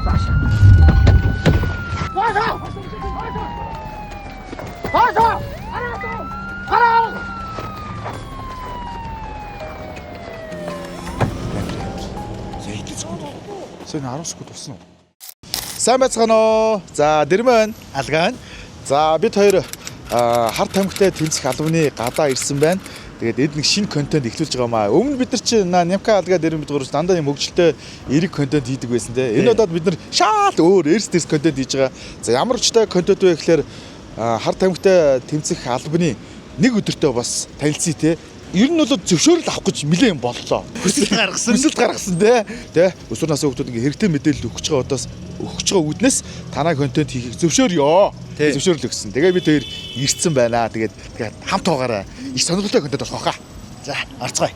Сая 10 секунд болсон уу? Сайн байцгаана уу? За, Дэрмэ байна. Алгаан. За, бид хоёр хар тамхитай тэмцэх албаны гадаа ирсэн байна. Тэгээд эд нэг шинэ контент эхлүүлж байгаа маа. Өмнө бид нар чинь Нямка Алга Дэрмэ бид гурав дандаа юм хөгжилтэй эрэг контент хийдэг байсан те. Энэ удаад бид нар шаал өөр эрс тэрс контент хийж байгаа. За, ямар учиртай контент вэ гэхээр хар тамхитай тэмцэх албаны нэг өдөртөө бас танилцъя те. Ер нь бол зөвшөөрөл авах гэж нэлээд юм боллоо. Хүсэлт гаргасан. Хүсэлт гаргасан те. Тэ. Өсвөр насны хүүхдүүд ингээ хэрэгтэй мэдээлэл өгч байгаа удаас өгч байгаа үүднээс танай контент хийхийг зөвшөөрөё. Тий. Зөвшөөрөл өгсөн. Тэгээ бид хоёр ирсэн байна. Тэгээд тэгээд хамт байгаарай. Их сонирхолтой контент болох байхаа. За, орцгоё.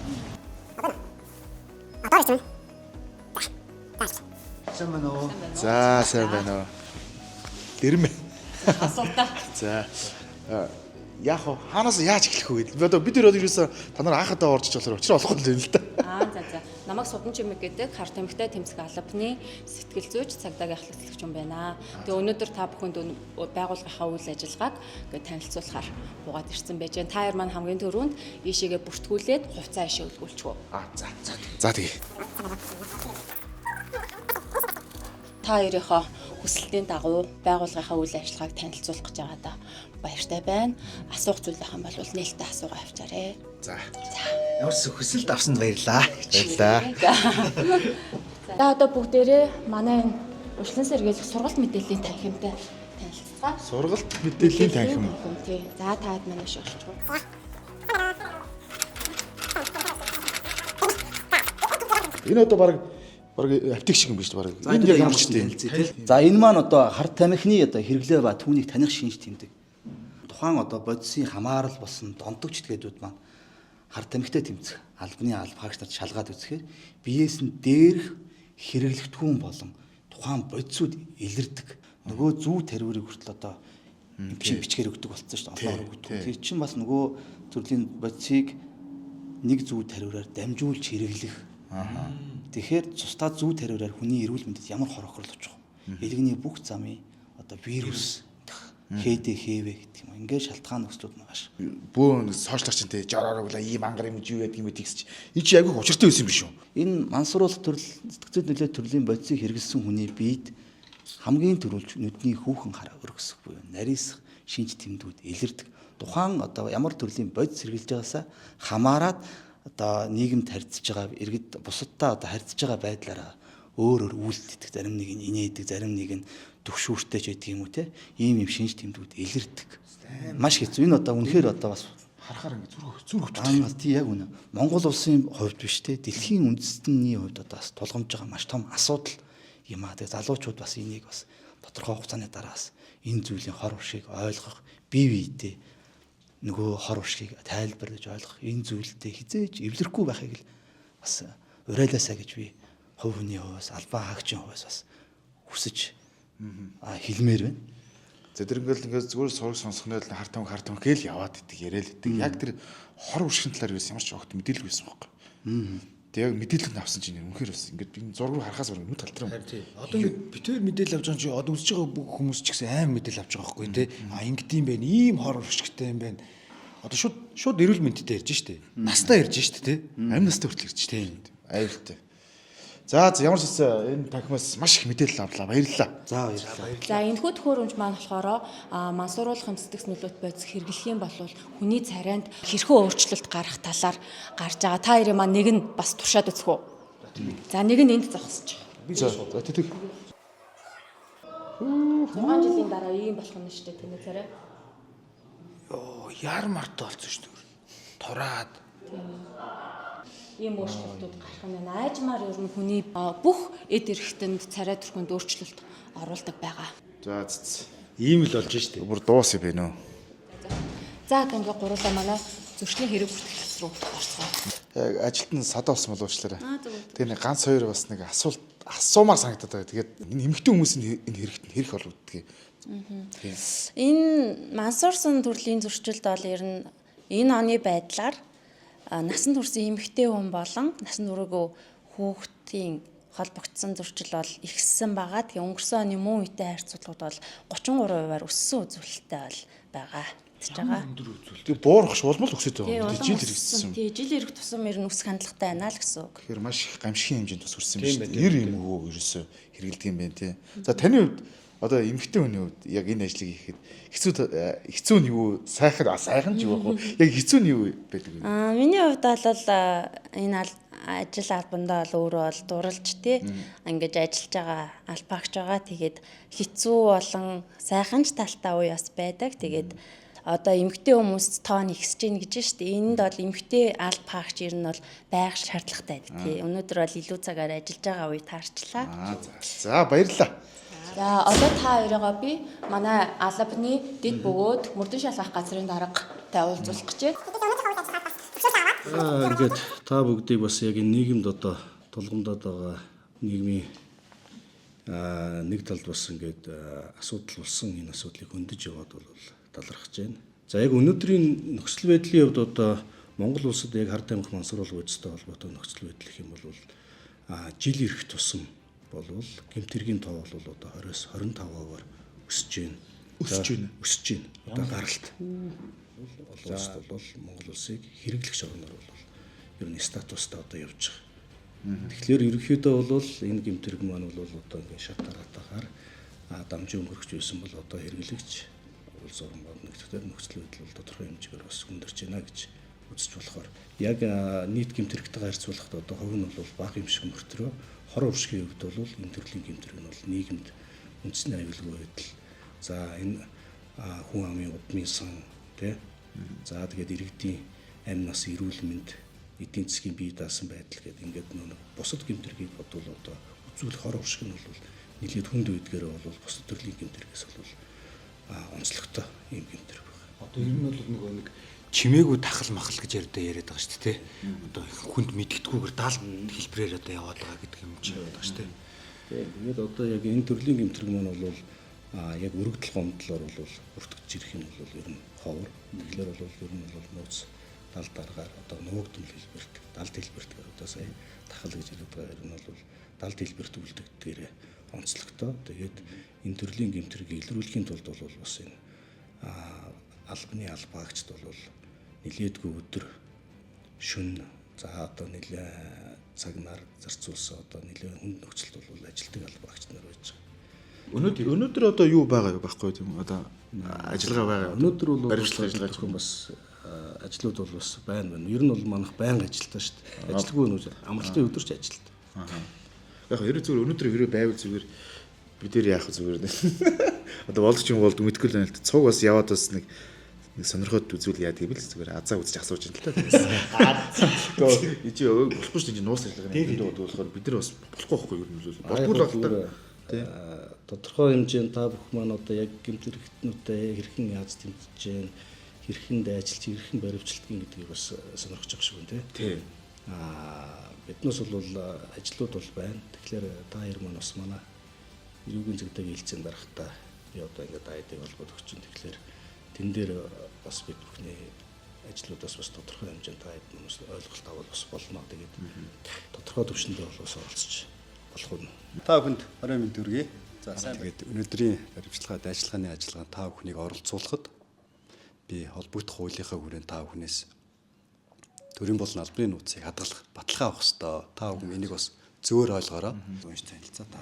Сайн байна уу? За, сайн байна уу. Дэрмэ. Асуултаа. За. Яах вэ? Хаанаас яаж эхлэх вэ? Би одоо бид хоёр бол ерөөсөө та нар анхадаа орж иж болохоор учраа олохгүй л юм л да. Аа за за. Намайг Судан Чимэг гэдэг хар тамхитай тэмцэх албаны сэтгэл зүйч цагдаагийн ахлах юм байна. Тэгээ өнөөдөр та бүхэнд байгууллагынхаа үйл ажиллагааг ингээд танилцуулахар буугаад ирсэн байж байна. Та хоёр маань хамгийн түрүүнд ийшээгээ бүртгүүлээд хувцас ишээ үлгүүлчихв. Аа, за. За. За тэгээ. Та хоёрынхоо хүсэлтийн дагуу байгууллагынхаа үйл ажиллагааг танилцуулах гэж байгаадаа баяртай байна. Асуух зүйл байх юм бол нээлттэй асуугаа авчаарэ. За. Ямар ч хүсэлт авсанд баярлаа. Баярлалаа. За одоо бүгдээрээ манай энэ урьдчилан сэргийлэх сургалт мэдээллийн танхимтай танилцгаа. Сургалт мэдээллийн танхим. Тий. За таад манай шиг орчих. Энэ одоо баг баг аптек шиг юм биш үү баг. Энэ яг ямар ч тийм. За энэ маань одоо хар тамхины одоо хэрэглээ ба түүнийг таних шинж тэмдэг. Тухайн одоо бодисын хамаарал болсон донтогч гэдүүд маань хар тамхитай тэмцэх албаны албаагч нарт шалгаад үзэхээр биеэс нь дээрх хэрэглэгдэхүүн болон тухайн бодисууд илэрдэг. Нөгөө зүү тариурыг хүртэл одоо эмчийн бичгээр өгдөг болсон шүү дээ. Олоор өгдөг. Тэр чинь бас нөгөө төрлийн бодисыг нэг зүү тариураар дамжуулж хэрэглэх. Тэгэхээр цусдаа зүү тариураар хүний эрүүл мэндэд ямар хор хохирол очих вэ? Элэгний бүх замын одоо вирус ХД ХВ гэдэг юм. Ингээд шалтгаан нөхцлүүд маш. Бөөн сошиалар чинь те жороор өглөө ийм ангар юм жив яадаг юм тийгс чи. Энэ чи айгүй учиртай байсан юм биш үү? Энэ мансууруулах төрөл сэтгцүүд нөлөө төрлийн бодисыг хэрэглэсэн хүний биед хамгийн түрүүлж нүдний хүүхэн хараа өргөсөх буюу нарийсах шинж тэмдгүүд илэрдэг. Тухайн одоо ямар төрлийн бодис хэрэглэж байгаасаа хамаарат одоо нийгэмд харьцаж байгаа иргэд бусадтай одоо харьцаж байгаа байдлаараа өөр өөр үйлдэлдэг. Зарим нэг нь инээдэг, зарим нэг нь төгшүүртэй ч байдаг юм уу те. Ийм юм шинж тэмдгүүд илэрдэг. Маш хэцүү. Энэ одоо үнэхээр одоо бас Харахаар ингэ зүрх зүрх өвчтөй. Аа тий яг үнэ. Монгол улсын хувьд биш те дэлхийн үндэстний хувьд одоо бас тулгамж байгаа маш том асуудал юм аа. Тэгээ залуучууд бас энийг бас тодорхой хугацааны дараа бас энэ зүйлийн хор уршиг ойлгох, бие биедээ нөгөө хор уршгийг тайлбарлаж ойлгох энэ зүйлдээ хизээж эвлэрэхгүй байхыг л бас уриалаасаа гэж би хувь хүний хувьас, албан хаагчийн хувьас бас хүсэж хэлмээр байна. За тэр ингээл ингээд зүгээр сураг сонсох нь л хар тамхи хар тамхи гээл яваад идэг яриад идэг. Яг тэр хор уршигын талаар юу ямар ч огт мэдээлэл байсан байхгүй. Тэг яг мэдээлэл нь авсан чинь үнэхээр бас ингээд би зураг руу харахаас бүр нүд галтраа. Тий. Одоо ингээд битээр мэдээлэл авч байгаа чинь одоо үзэж байгаа бүх хүмүүс ч гэсэн аим мэдээлэл авч байгаа байхгүй тий. А ингэдэм байх, ийм хор уршигтай юм байна. Одоо шууд шууд эрүүл мэндтэй ярьж штэ. Настай ярьж штэ тий. Амь настай хүртэл ирж тийм. Аюултай. За за ямар ч байсан энэ танхимаас маш их мэдээлэл авлаа. Баярлалаа. За баярлалаа. За энэхүү төхөөрөмж маань болохоор мансууруулах эмсдэгс нөлөөт бодис хэрэглэх юм бол хүний царайнд хэрхэн өөрчлөлт гарах талаар гарч байгаа. Та хоёрын маань нэг нь бас туршаад үзэх үү? За нэг нь энд зогсож. За за тэг. 6 жилийн дараа ийм болох нь шүү дээ таны царай. Йоо, яар мартай болсон штэ. Тураад. Ийм өөрчлөлтүүд гарах нь байна. Айжмаар ер нь хүний бүх эд эрхтэнд царай төрхөнд өөрчлөлт оруулдаг байгаа. За за. Ийм л болж штэ. Бүр дуус юм бэ нөө. За одоо ингээ гуруулаа манай зөрчлийн хэрэг бүртгэх рүү орцгоо. Яг ажилт нь садаа болсон болов уучлаарай. Тэгээ нэг ганц хоёр бас нэг асуулт асуумаар санагдаад байгаа. Тэгээд энэ эмэгтэй хүмүүс нь энэ хэрэгт нь хэрэг холбогддгийг. Тийм. Энэ мансуурсан төрлийн зөрчилд бол ер нь энэ оны байдлаар насан турсан эмэгтэй хүн болон насан туршаагүй хүүхдийн холбогдсон зөрчил бол ихссэн байгаа. Тэгээ өнгөрсөн оны мөн үетэй харьцуулахад бол 33%-аар өссөн үзүүлэлттэй бол байгаа. Тэгж байгаа. Тэгээ буурах шулмал өсөд Тий, байгаа юм. улам Жил өссөн. хэрэгссэн. Тий, жил ирэх тусам ер нь өсөх хандлагатай байна л гэсэн үг. Тэгэхээр маш их гамшигын хэмжээнд бас хүрсэн юм Тийм шүү байна, дээ. 90 юм уу ерөөсөө хэрэгэлдэг юм байна тий. За таны хувьд одоо эмэгтэй хүний хувьд яг энэ ажлыг хийхэд хэцүү хэцүү нь юу сайхан сайхан ч юу байх вэ? Яг хэцүү нь юу байдаг вэ? Миний хувьд бол энэ ажил албандаа бол өөрөө бол дурлж тий ингэж ажиллаж байгаа албаагч байгаа. Тэгээд хэцүү болон сайхан ч талтай үе бас байдаг. Тэгээд одоо эмэгтэй хүмүүс тоон ихсэж гин гэж шүү дээ. Энд бол эмэгтэй албаагч ер нь бол байх шаардлагатай байдаг тий. Өнөөдөр бол илүү цагаар ажиллаж байгаа үе таарчлаа. За. За баярлалаа. За одоо та хоёроо би манай албаны дэд бөгөөд мөрдөн шалгах газрын даргатай уулзуулах гэж байна. Ингээд та бүгдийг бас яг энэ нийгэмд одоо тулгамдаад байгаа нийгмийн нэг талд бас ингээд асуудал болсон энэ асуудлыг хөндөж яваад бол талархаж байна. За яг өнөөдрийн нөхцөл байдлын хувьд одоо Монгол улсад яг хар тамхи мансууруулах бодистой холбоотой нөхцөл байдал гэх юм бол жил ирэх тусам болвол гэмт хэргийн тоо бол одоо 20-с 25%-аар өсөж байна. Өсөж байна. Өсөж байна. Одоо гаралт. Олон улсад бол Монгол улсыг хэрэглэгч орноор бол ер нь статустай одоо явж байгаа. Тэгэхээр ерөнхийдөө бол энэ гэмт хэрэг маань бол одоо ингээд шат тараатаагаар дамжин өнгөрч байсан бол одоо хэрэглэгч улс орон бод нэгтгэхээр нөхцөл байдал бол тодорхой хэмжээгээр бас хүндэрч байна гэж үзэж болохоор яг нийт гэмт хэрэгтэйгээ харьцуулахад одоо хувь нь бол бага юм шиг мөртрөө хор уршигын хувьд бол энэ төрлийн гэмт хэрэг нь бол нийгэмд үндэсний аюулгүй байдал за энэ хүн амын удмын сан тий за тэгээд иргэдийн амь нас эрүүл мэнд эдийн засгийн бие даасан байдал гэдэг ингээд нөө бусад гэмт хэргийг бодвол одоо үзүүлэх хор уршиг нь бол нэлээд хүнд байдгаараа бол бусад төрлийн гэмт хэрэгээс бол онцлогтой ийм гэмт хэрэг байна. Одоо ер нь бол нөгөө нэг чимээгүй тахал махал гэж яриад байгаа шүү дээ, тэ. Одоо хүнд мэдгэдэггүйгээр даал хэлбэрээр одоо яваад байгаа гэдэг юм чи яваад байгаа шүү дээ. Тийм. Тэгээд одоо яг энэ төрлийн гэмт хэрэг маань бол яг өргөдөл гомдлоор бол өртөгдөж ирэх юм бол ер нь ховор. Тэгэхээр бол ер нь бол нууц дал даргаар одоо нуугдмал хэлбэрт, далд хэлбэрт гэдэг одоо сая тахал гэж яриад байгаа ер нь бол далд хэлбэрт үлдэгддгээр онцлогтой. Тэгээд энэ төрлийн гэмт хэргийг илрүүлэхийн тулд бол бас энэ албаны албаагчд бол нилээдгүй өдөр шөнө за одоо нэлээ цаг нар зарцуулсан одоо нэлээ хүнд нөхцөлд бол ажилтдаг албаагч нар байж байгаа. Өнөөдөр одоо юу байгаа юу байхгүй тийм үү? Одоо ажиллагаа байгаа. Өнөөдөр бол баримтлах ажиллагаа зөвхөн бас ажлууд бол бас байна байна. Ер нь бол манайх байнга ажилтаа шүү дээ. Ажилгүй нүүж амралтын өдөр ч ажилтаа. Яг хэрэг зүгээр өнөөдөр хэрэг байвал зүгээр бид нэр яах вэ зүгээр. Одоо болдог юм болдог мэдгүй л байна л да. Цуг бас яваад бас нэг сонирхоод үзүүл яа гэвэл зүгээр азаа үзэж асууж юм л та. Гэхдээ чи болохгүй шүү дээ нуус ажиллагааны хөндөө болохоор бид нар бас болохгүй байхгүй юу юм бол болдгоо л байна та. Тий. Тодорхой хэмжээнд та бүхэн маань одоо яг гэмт хэрэгтнүүтэй хэрхэн яаж тэмцэж гэн хэрхэн дайчилж хэрхэн баривчилдгийг гэдгийг бас сонирхож байгаа шиг байна тий. Тий. Биднээс бол ажлууд бол байна. Тэгэхээр та хоёр маань бас манай эрүүгийн зэгдэг хэлцээнд дарахтаа би одоо ингээд айдыг холбоод өгч чинь. Тэгэхээр тэн дээр бас бид бүхний ажлуудаас бас тодорхой хэмжээнд та хэд хүмүүс ойлголт авал бас болно. Тэгээд тодорхой түвшиндээ бол бас оролцож болох юм. Та бүхэнд оройн мэнд хүргэе. За сайн тэгээд өнөөдрийн баримтчилгаа дайчилгааны ажиллагаанд та бүхнийг оролцуулахад би холбогдох хуулийнхаа хүрээнд та бүхнээс төрийн болон албаны нууцыг хадгалах баталгаа авах ёстой. Та бүхэн энийг бас зөөр ойлгоорой. Унш танилцаа та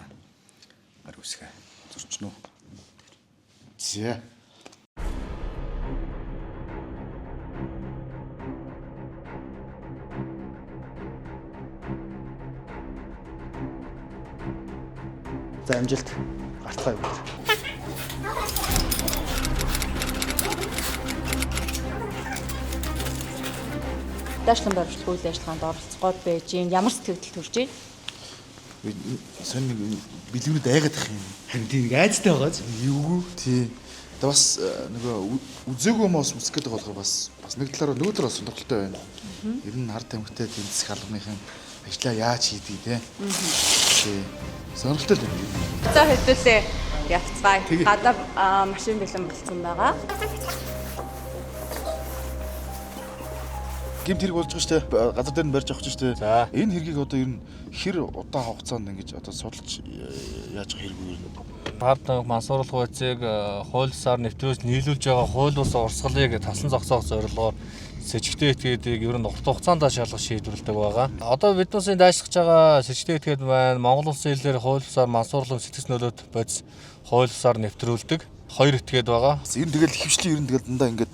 гар үсгээ зурчноо. За. За амжилт. Гарцгаая бүгд. Даашлан баримтлах үйл ажиллагаанд оролцох гээд байж гин ямар сэтгэл төрж байна? Сонь нэг бэлгүүрүүд айгаад ах юм. Харин тийм нэг айцтай байгааз. Эвгүй. Тий. Одоо бас нөгөө үзээгүй юм бас үзэх гэдэг болохоор бас нэг талаараа нөгөө талаараа сонирхолтой байна. Ер нь хар тамхитай тэмцэх албаныхан ажлаа яаж хийдгийг те. Тий. Сонирхолтой л байна. За хэдүүлээ явцгаая. Гадаа машин бэлэн болцсон байгаа. Гэмт хэрэг болж байгаа шүү дээ. Газар дээр нь барьж авах шүү дээ. За. Энэ хэргийг одоо ер нь хэр удаан хугацаанд ингэж одоо судалж яаж байгаа хэрэг үү ер нь? Хар тамхи мансууруулах байцыг хууль ёсоор нэвтрүүлж нийлүүлж байгаа хууль бус урсгалыг тасан зогсоох зорилгоор сэжигтэй этгээдийг ер нь урт хугацаанд шалгах шийдвэрлэдэг байгаа. Одоо бид нусын дайшлах байгаа сэжигтэй этгээд маань Монгол улсын хэлээр хууль ёсоор мансууруулах сэтгэц нөлөөт бодис хууль ёсоор нэвтрүүлдэг хоёр этгээд байгаа. Ер нь тэгэл хөвчлэн ер нь тэгэл дандаа ингэж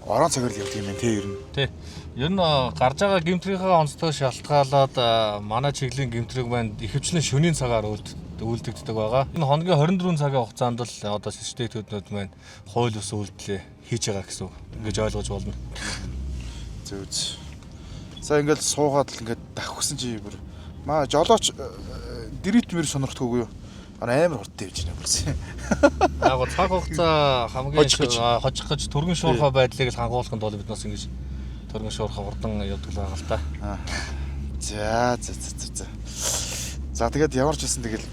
орон цагаар л явдаг юм байна те ер нь. Тий. Ер нь гарч байгаа гэмтрийнхээ онцлогоос шалтгаалаад манай чиглэлийн гэмтрэг маань ихэвчлэн шөнийн цагаар үйлдэгддэг байгаа. Энэ хоногийн 24 цагийн хугацаанд л одоо сэжигтэй этгээднүүд маань хууль бус үйлдэлээ хийж байгаа гэсэн үг. Ингэж ойлгож болно. Зөв зөв. За ингээл суугаад л ингээд давхсан чи бүр маа жолооч дэрит мэр сонирхдаггүй юу? Амар хурдтай явж байна бүрсэн. Яг гоо цаг хугацаа хамгийн Хожих гэж. хожих гэж түргэн шуурхай байдлыг л хангуулахын тулд бид нас ингэж түргэн шуурхай хурдан явдаг л байгаа л та. За за за за за. За тэгээд ямар ч байсан тэгэл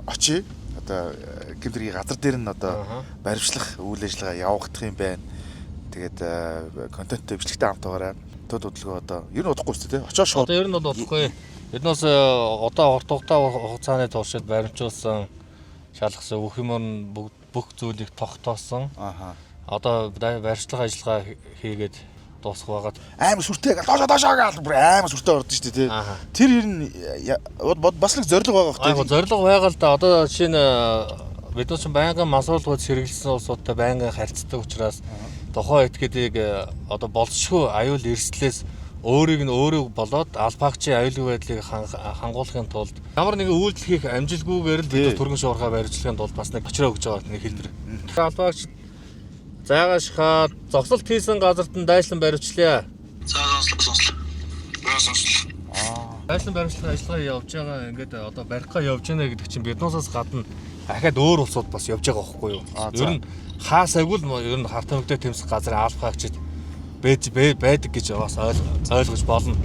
очие. Одоо гэмтрийн газар дээр нь одоо баримтлах үйл ажиллагаа явагдах юм байна. Тэгээд контенттэй бичлэгтэй хамт байгаарай. Төд удалгүй одоо ер нь удахгүй шүү дээ. Очоо шууд. Одоо ер нь бол удахгүй. Бид нас одоо урт хугацааны туршид баримтжуулсан шалгасан бүх юм нь бүх зүйлийг тогтоосон. Аха. Одоо баримтлах ажиллагаа хийгээд дуусах байгаад Амар сүртэй гал доошоо доошоо гал бүр амар сүртэй ордон шүү дээ тий. Тэр ер нь бас нэг зорилго байгаа бох Яг тий. зорилго байгаа л да. Одоо жишээ нь бид нар чинь байнгын мансууруулгад сэргэлсэн улсуудтай байнгын харьцдаг учраас тухайн этгээдийг одоо болзошгүй аюул эрсдлээс өөрийг нь өөрөө болоод алфагчийн аюулгүй байдлыг хангуулахын тулд ямар нэгэн үйлдэл хийх амжилтгүйгээр л бид түргэн шуурхай баримтлахын тулд бас нэг очроо өгч байгаа нэг хэлбэр. Алфагч зайгаашхаад зогсолт хийсэн газарт нь дайшлан баривчлаа. За сонслоо. За сонслоо. Дайшлан баримтлах ажиллагаа явж байгаа ингээд одоо барихгаа явж байна гэдэг чинь биднээс гадна ахаад өөр улсууд бас явж байгаа байхгүй юу? Ер нь хаасаагүй л ер нь хар тамхитай тэмцэх газрын алфагчид байдаг гэж бас ойлгож болно.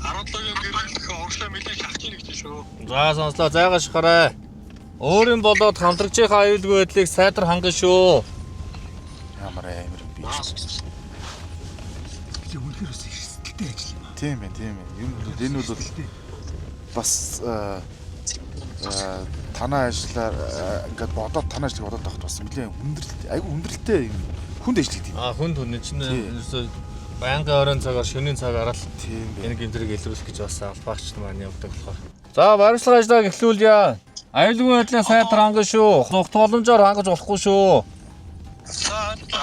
17-гийн гэрэлтэх урагшаа нэлээд шахаж ийн гэж шүү. За сонслоо зайгаашхаарай. Өөрийн болоод хамтрагчийнхаа аюулгүй байдлыг сайтар хангана шүү. Ямар амар юм би. Би үнэхээр бас эрсдэлтэй ажил юм аа. Тийм байх, тийм байх. Ер нь бол энэ бол бас танаа ажиллаар ингээд бодоод танаа ажлыг бодоод авах бас нэлээд хүндрэлтэй, айгүй хүндрэлтэй юм хүнд ажил гэдэг юм. А хүнд хүн чинь ерөөсөө байнгын оройн цагаар шөнийн цагаар л энэ гэмтрийг илрүүлэх гэж бас албаагч маань явдаг болохоор. За баримтлах ажлаа эхлүүлье. Аюулгүй байдлыг сайтар хангана шүү. Зүгт боломжоор хангаж болохгүй шүү. За за.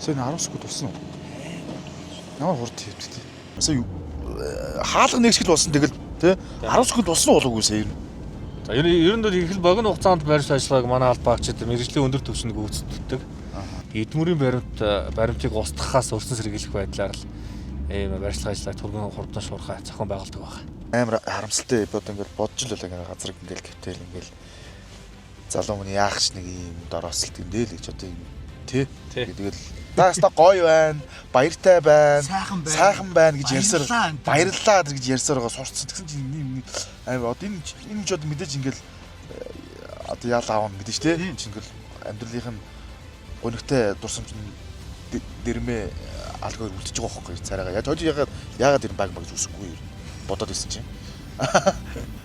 Сая 10 секунд болсон уу? Ямар хурд хийвдэг тий. Сая хаалга нэг шиг л болсон тэгэл тий 10 секунд болсон уу болоогүй сая ер нь. За ер нь бол их л богино хугацаанд барьж ажиллагааг манай албаагчид мэргэжлийн өндөр түвшинд гүйцэтгэдэг. Эдмөрийн баримтыг устгахаас өрсөн сэргийлэх байдлаар л ийм баримтлах ажиллагааг түргэн хурдан шуурхай зохион байгуулдаг байна. Амар харамсалтай бод ингээл бодж л байлаа ингээ газрыг ингээл гэтэл ингээл залуу мөн яах ч нэг юм дороосолт юм дээ л гэж одоо юм тий. Тэгэл та хаста гоё байна, баяртай байна, сайхан байна гэж ярьсаар баярлалаа гэж ярьсаар байгаа сурцсан. Тэгсэн чинь энэ амар одоо энэ ч одоо мэдээж ингээл одоо яал аавна мэдээж тий. Энэ чинь ингээл амьдралынх нь гонигтай дурсамж дэрмээ алгаар үлдчихэж байгаа байхгүй царайгаа. Яаж хожи яагаад тэр баг баг зүсэхгүй юм бодоод исэн чинь.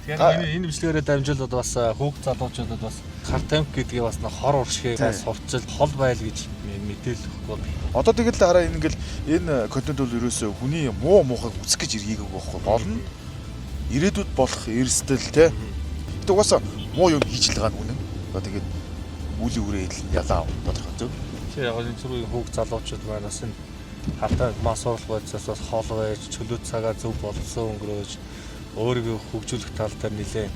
Тэгэхээр энэ бичлэгээрээ дамжуулаад бас хүүхд залуучуудад бас хар тамхи гэдгийг бас хор уршигыг бас сурчил хол байл гэж мэдээлэл өгөхгүй бол. Одоо тэгэл хараа энэ ингээл энэ контент бол ерөөсөө хүний муу муухайг үзэх гэж иргээг байхгүй гол нь ирээдүйд болох эрсдэл те. Гэтэ угаасаа муу юм хийж л байгаа нь үнэн. Одоо тэгээд үлийн үрээ идэл ялаа тодорхой зөв. Тэр яг энэ зүрх хүүхд залуучууд маань бас энэ хар тамхи мансууруулах байдлаас бас хол байж чөлөөт цагаа зөв боловсон өнгөрөөж өөрийгөө хөгжүүлэх тал дээр нэлээд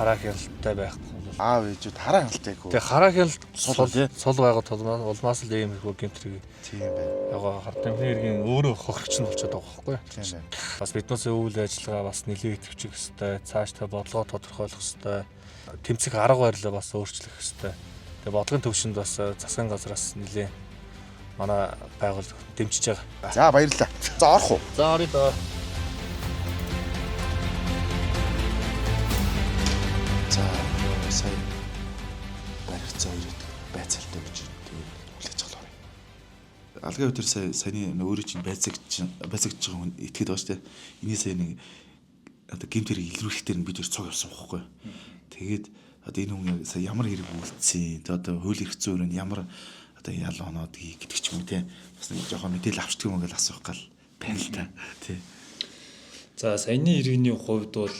Хараа хяналттай байх бол аав ээжүүд хараа хяналттай гоо. Тэгээ хараа хяналт сул байгаа тул улмаас л ийм их гэмтрэг. Тийм байна. Яг хар тамхины иргэн өөрөө хохирч нь болчиход байгаа байхгүй юу? Тийм байна. Бас биднээс үйл ажиллагаа бас нэлээд идэвхжих хэвээр, цаашдаа бодлогоо тодорхойлох хэвээр, тэмцэх арга барилаа бас өөрчлөх хэвээр. Тэгээ бодлогын төвшөнд бас засгийн газраас нэлээд манай байгууллага дэмжиж байгаа. За баярлалаа. За орох уу? За орё доо. За сая баригцаа ирээд байцаалтай гэж тэгээд хүлээж авах орё. Алгай өдөр сая саяны өөрөө чинь байцаагч байгаа хүн итгэдэг байгаа шүү дээ. Эний сая нэг одоо гэмт хэрэг илрүүлэх дээр нь бид хоёр цуг явсан байхгүй. Тэгээд одоо энэ хүн сая ямар хэрэг үйлдсэн, тэгээд одоо хууль эрх зүйн өрөөнд ямар одоо ял оноодгийг гэдэг ч юм уу те. Бас нэг жоохон мэдээлэл авчдаг юм ингээл асуух гал байна л та. Тий. За саяны иргэний хувьд бол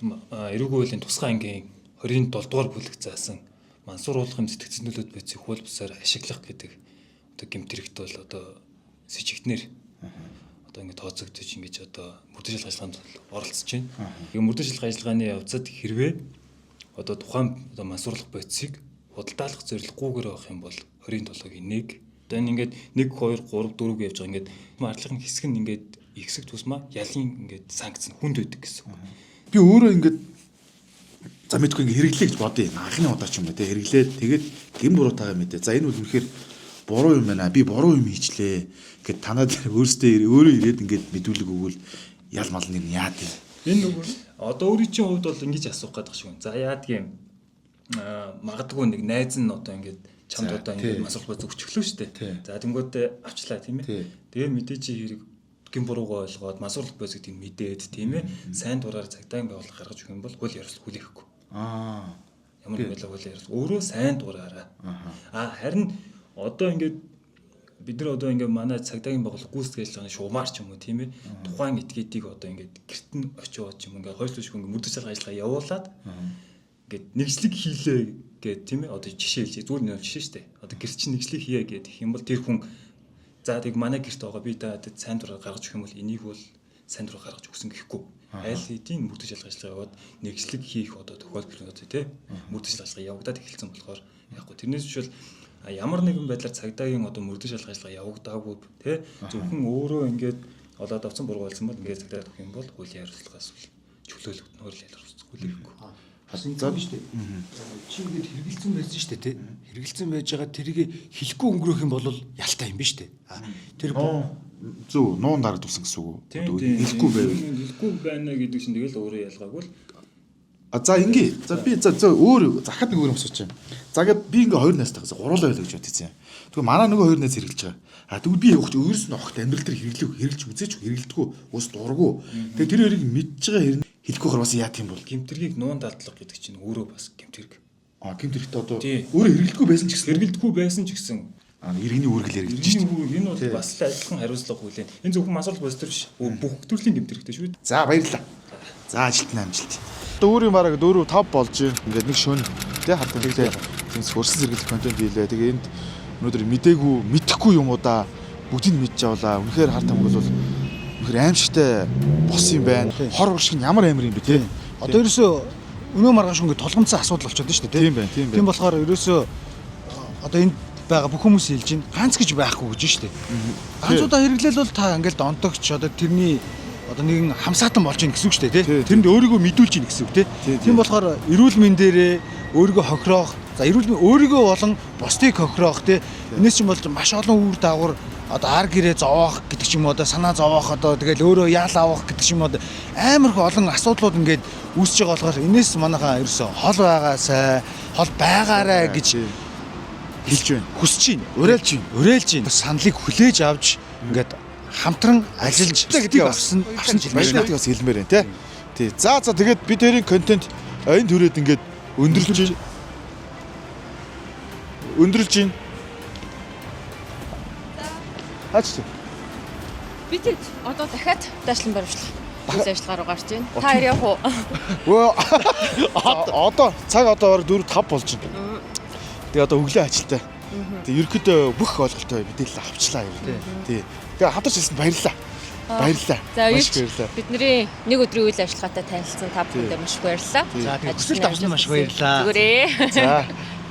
эрүүг хуулийн тусгай ангийн 27 дугаар бүлэг заасан мансууруулах юм сэтгцэн нөлөөт бодисыг хууль бусаар ашиглах гэдэг одоо гэмт хэрэгт бол одоо сэжигтнэр одоо ингэ тооцогдож ингэж одоо мөрдөн шалах ажиллагаанд оролцож байна. Тэгээ мөрдөн шалах ажиллагааны явцад хэрвээ одоо тухайн одоо мансууруулах бодисыг худалдаалах зорилгогүйгээр авах юм бол 27-гийн 1 одоо энэ ингээд 1 2 3 4 гэж явж байгаа ингээд ардлахын хэсэг нь ингээд ихсэх тусмаа ялын ингээд санкц нь хүнд байдаг гэсэн үг. Би өөрөө ингээд за мэдгүй ингээд хэрэглэе гэж бодъё. Анхны удаа ч юм уу те хэрэглээд тэгээд гэм буруутайгаа мэдээ. За энэ бол үнэхээр буруу юм байна. Би буруу юм хийчлээ гэд танаа дээр өөртөө өөрөө ирээд ингээд мэдүүлэг өгвөл ял мал нэг яад юм. Энэ нөгөө одоо өөрийн чинь хувьд бол ингэж асуух гэдэг шиг байна. За яадаг юм. Магадгүй нэг найз нь одоо ингээд чамд одоо ингээд мансууруулах бодис өгчлөө шүү дээ. За тэнгууд авчлаа тийм ээ. Тэгээ мэдээ чи хэрэг гин буруугаа ойлгоод мансууруулах бодис гэдгийг мэдээд тийм ээ. Сайн дураар цагдаагийн байгууллага гаргаж өгөх юм бол хууль ярилцлага хүлээхгүй. Ямар нэг байдлаар хууль ярилцлага өөрөө сайн дураараа. Харин одоо ингээд бид нар одоо ингээд манай цагдаагийн байгууллага гүйцэтгэх ажиллагааны шугамар ч юм уу тийм ээ. Тухайн этгээдийг одоо ингээд гэрт нь очиод ч юм ингээд хоёр түлшгүй ингээд мөрдөж шалах ажиллагаа явуулаад ингээд нэгслэг хийлээ гэд тийм ээ. Одоо жишээ хэлье. Зүгээр нэг жишээ шүү дээ. Одоо гэрт чинь нэгслэг хийе гэх юм бол тэр хүн за тэг манай гэрт байгаа би та сайн дураар гаргаж өгөх юм бол энийг бол сайн дураар гаргаж өгсөн гэхгүй. Аль хэдийн мөрдөж шалах ажиллагаа яваад нэгслэг хийх одоо тохиолдол нь одоо тийм мөрдөж шалах ажиллагаа явагдаад эхэлсэн болохоор яахгүй. Тэрнээс биш бол ямар нэгэн байдлаар цагдаагийн одоо мөрдөж шалах ажиллагаа явагдаагүй тий зөвхөн өөрөө ингээд олоод авсан буруу болсон бол ингээд цагдаа өгөх юм бол хуулийн хариуцлагаас чөлөөлөгдөн хуулийн хариуцлага хүлээхгүй. Бас ингэ биш үү? Чи ингээд хэрэгэлцэн байсан шүү дээ тий. Хэрэгэлцэн байж байгаа тэрийг хэлэхгүй өнгөрөөх юм бол ялтай юм биш үү? Тэр зөв нуун дарагдсан гэсэн үг үү? Хэлэхгүй байвал хэлэхгүй байна гэдэг чинь тэгэл өөрөө ялгаагүй л. За ингээ. За би за өөр захад нэг өөр юм асууч юм. За ингээд би ингээ хоёр найзтай гэсэн гурлаа байлаа гэж бодсон юм. Тэгвэл манай нөгөө хоёр найз хэрэглэж байгаа. А тэгвэл би явах чи өөрөөс нь огт амьдрал дээр хэрэглэж үзээч хэрэглэдэггүй ус дургу. Тэгээ тэр хоёрыг мэдж байгаа хэрэг хэлэхгүй хэр бас яа тийм бол. Гэмтэргийг нуун далдлага гэдэг чинь өөрөө бас гэмтэрэг. А гэмтэрэгт одоо өөрөө хэрэглэдэггүй байсан ч гэсэн хэрэглэдэггүй байсан ч гэсэн иргэний үүрэг л яригдж шүү дээ. Энэ бол бас л адилхан хариуцлага хүлээн. Энэ зөвхөн мансууруулах бодис төр биш. Бүх төрлийн гэмтэрэгтэй шүү дээ. За баярлалаа. За ажилт нь амжилт. Дүүрийн бараг 4 5 болж ингээд нэг шөнө тий хар тамхитай тэмцэх өрсөн зэрэглэх контент хийлээ. Тэгээ энд өнөөдөр мдээгүй мэдэхгүй юмудаа бүгдийг мэдж авлаа. Үнэхээр хар тамхи бол үнэхээр аимшигтай бос юм байна. Хор уршиг нь ямар амар юм бэ тий. Одоо ерөөсөө өнөө маргааш ингээд тулгамдсан асуудал болчиход шүү дээ тий. Тийм байна, тийм байна. Тийм болохоор ерөөсөө одоо энд байгаа бүх хүмүүс хэлж байна. Ганц гэж байхгүй гэж шүү дээ. Ганц удаа хэрэглээл бол та ингээд донтогч одоо тэрний одоо нэгэн хамсаатан болж ийн гэсэн үг шүү дээ тий. Тэрэнд өөрийгөө мэдүүлж ийн гэсэн үг тий. Тийм болохоор эрүүл мэндээрээ өөрийгөө хохироох, за эрүүл мэнд өөрийгөө болон бусдыг хохироох тий. Энэс чинь бол маш олон үр дагавар одоо ар гэрээ зовоох гэдэг ч юм уу одоо санаа зовоох одоо тэгэл өөрөө яал авах гэдэг ч юм уу амар их олон асуудлууд ингээд үүсэж байгаа болохоор энэс манайхаа ерөөсөө хол байгаасай, хол байгаарай гэж хэлж байна. Хүсэж байна. Уриалж байна. Уриалж байна. Саналыг хүлээж авч ингээд хамтран ажиллаж гэдгийг авсан хэлмээр бас хэлмээр байна тий. Тий. За за тэгээд бид хоёрын контент энэ төрөөд ингээд өндөрлж байна. Хаач. Би тэд одоо дахиад даашлан баримтлах үйл ажиллагаа руу гарч байна. Та хоёр явах уу? Өө одоо цаг одоо бараг 4 5 болж байна. Тэгээ одоо өглөө ажилтай. Тэгээ ерөнхийдөө бүх ойлголттой мэдээлэл авчлаа ер нь. Тий. Тэгээ хамтарч хэлсэнд баярлалаа. Баярлалаа. За Маш их баярлалаа. Бидний нэг өдрийн үйл ажиллагаатай танилцсан та бүхэндээ маш их баярлалаа. За, тэгээд хүсэлт авсан маш их баярлалаа. Зүгээрээ. За.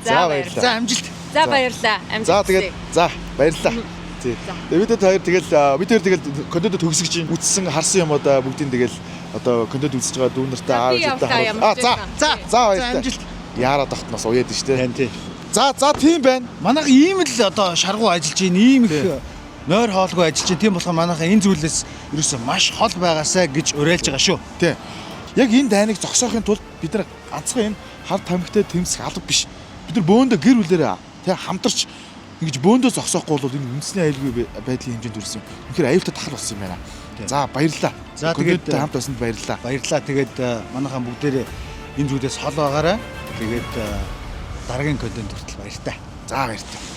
За баярлалаа. За амжилт. За баярлалаа. Амжилт. За тэгээд за баярлалаа. Тий. Тэгээд бид хоёр тэгэл бид хоёр тэгэл контент төгсөж чинь үтсэн харсан юм одоо бүгдийн тэгэл одоо контент үзэж байгаа дүү нартай За, аав би ээжтэй явлаа, харуул. А ямар ч за байсан. за за баярлалаа. амжилт. Яарад тогтноос уяад нь штэ. Тий. За за тийм байна. Манайх ийм л одоо шаргуу ажиллаж байна, ийм их нойр хоолгүй ажиллаж байна. Тийм болохоор манайхаа энэ зүйлээс ерөөсөө маш хол байгаасай гэж уриалж байгаа шүү. Тий. Яг энэ дайныг зогсоохын тулд бид нар ганцхан энэ хар тамхитай тэмцэх алба биш. Бид нар бөөндө гэр бүлээрээ тий хамтарч ингэж бөөндөө зогсоохгүй бол энэ үндэсний аюулгүй байдлын хэмжээнд хүрсэн. Үнэхээр аюултай тахал болсон юм байна. За баярлалаа. За, тэгээд, Контенттэй хамт байсанд баярлалаа. Баярлалаа. Тэгээд манайхаа бүгдээрээ энэ зүйлээс хол байгаарай. Тэгээд дараагийн контент хүртэл баяртай. За баярлалаа.